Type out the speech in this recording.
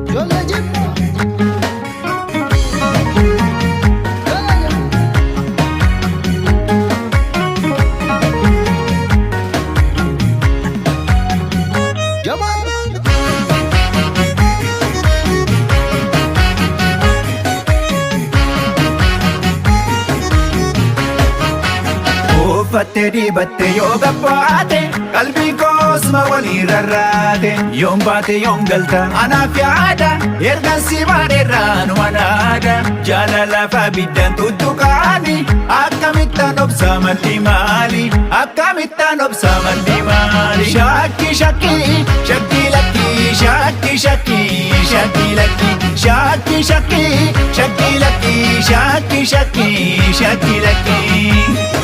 Ijoollee Jimmaa. Jamaal. Uffattee dibattee yoo gabbaate, qalbii koosma walii rarraate. Yoom baate, yoom galta, anaaf yaada. Ergan si baadheerraa nu manaada. Jaalala abiddaan tuttuqaani, akkamittaan obsa malli maali? Akkamittaan obsa malli maali? Shakki shakki shakki lakki, shakki shakki shakki lakki, shakki shakki shakki lakki, shakki shakki shakki lakki.